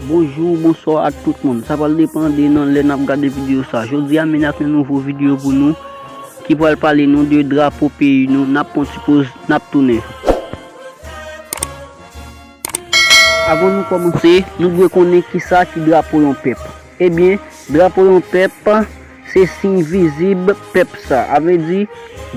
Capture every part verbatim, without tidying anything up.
Bonjou, bonswa ak tout moun. Sa pral depann de nan lè n ap gade videyo sa. Jodi a, m vin ak yon nouvo videyo pou nou ki pral pale nou de drapo peyi nou. N ap pran ti poz, n ap tounen. Avan nou kòmanse, nou dwe konnen kisa ki drapo yon pèp. Ebyen, drapo yon pèp se siy vizib pèp sa. A vle di,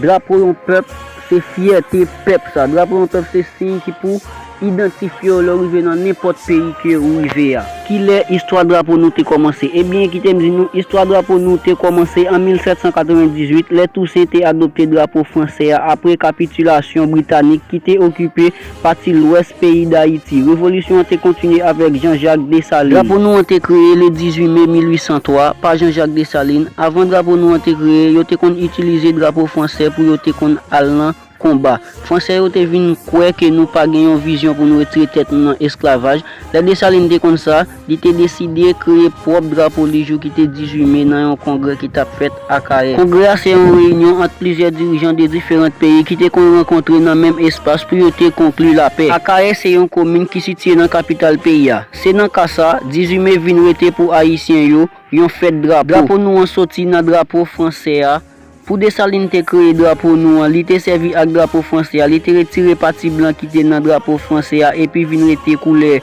drapo yon pèp se fyète pèp sa. Drapo yon pèp se siy ki pou idantifye w lè w rive nan nenpòt peyi ke ou rive a. Kilè istwa drapo nou te kòmanse? Ebyen, kite m di nou, istwa drapo nou te kòmanse an mil sèt san katrevendizuit, lè Tousen te adopte drapo fransè a apre kapitilasyon britanik ki te okipe pati lwès peyi Dayiti. Revolisyon an te kontinye avèk Jean-Jacques Dessalines. Drapo nou an te kreye le dizuit me mil uit san twa pa Jean-Jacques Dessalines. Avan drapo nou an te kreye, yo te konn itilize drapo fransè pou yo te konn al nan konba. Fransè yo te vin kwè ke nou pa gen yon vizyon pou nou retire tèt nou nan esklavaj. Lè Dessalines te konn sa, li te deside kreye pwòp drapo li jou ki te dizuit me nan yon kongrè ki t ap fèt Akayè. Kongrè a se yon reyinyon ant plizyè dirijan de diferan peyi ki te konn rankontre nan menm espas pou yo te konkli lapè. Akayè se yon komin ki sitiye nan kapital peyi a. Se nan ka sa, dizuit me vin rete pou Ayisyen yo yon fèt drapo. Drapo nou an soti nan drapo fransè a. Pou Dessalines te kreye drapo nou an, li te sèvi ak drapo fransè a, li te retire pati blan ki te nan drapo fransè a epi vin rete koulè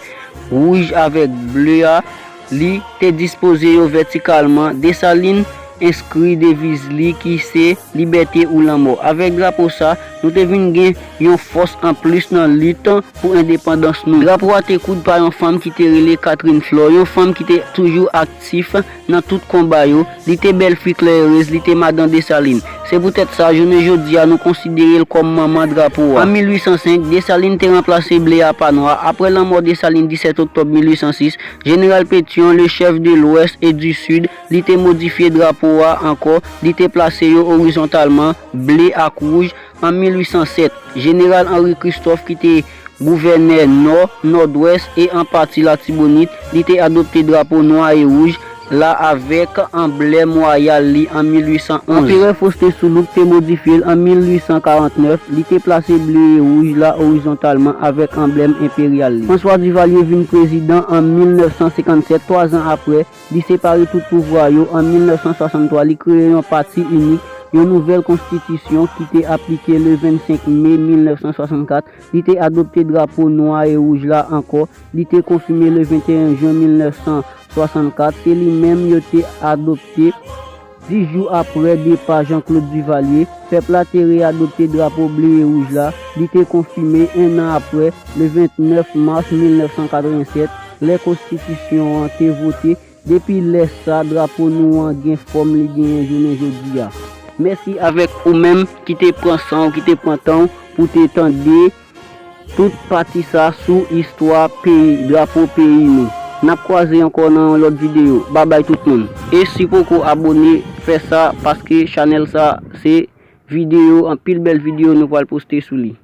wouj avèk ble a, li te dispoze yo vètikalman. Dessalines enskri deviz li ki se libète ou lanmò. Avèk drapo sa, nou te vin gen yon fòs anplis nan lit pou endepandans nou. Drapo a te koud pa yon fanm ki te rele Catherine Flore, yon fanm ki te toujou aktif nan tout konba yo. Li te bèl fi klèrez, li te madan Dessalines. Se poutèt sa, jounen jodi a, nou konsidere l kòm manman drapo a. An mil uit san senk, Dessalines te ranplase ble a pa nwa. Apre lanmò Dessalines disèt oktòb mil uit san sis, Jeneral Pétion, le chef de l'Ouest et du Sud, li te modifye drapo a ankò, li te plase yo orizontalman, ble ak wouj. An mil uit san sèt, Jeneral Henri Christophe, ki te gouvènè Nò, Nòdwès e an pati Latibonit, li te adopte drapo nwa e wouj la avèk anblèm wayal li an mil uit san onz. Anperè Faustin Soulouque te modifye l an mil uit san karantnèf, li te plase ble e wouj la orizontalman avèk anblèm enperyal li. François Duvalier vin prezidan an mil nèf san senkannsèt, twa zan apre, li separe tout pouvwa yo. An mil nèf san swasanntwa, li kreye yon pati inik, yon nouvèl konstitisyon ki te aplike le vennsenk me mil nèf san swasannkat. Li te adopte drapo nwa e wouj la ankò. Li te konfime le venteyen jen mil nèf san swasannkat. Se li menm yo te adopte dis jou apre depa Jean-Claude Duvalier. Pèp la te reyadopte drapo ble e wouj la. Li te konfime en an apre, le vennèf mas mil nèf san katrevennsèt, lè konstitisyon an te vote. Depi lè sa, drapo nou an gen fòm li genyen jounen jodi a. Mèsi avèk ou menm ki te pran san w, ki te pran tan w pou te tande tout pati sa sou istwa peyi, drapo peyi nou. N ap kwaze ankò nan yon lòt videyo. Babay tout moun. E si poko abone, fè sa paske chanèl sa se videyo, anpil bèl videyo nou pral poste sou li.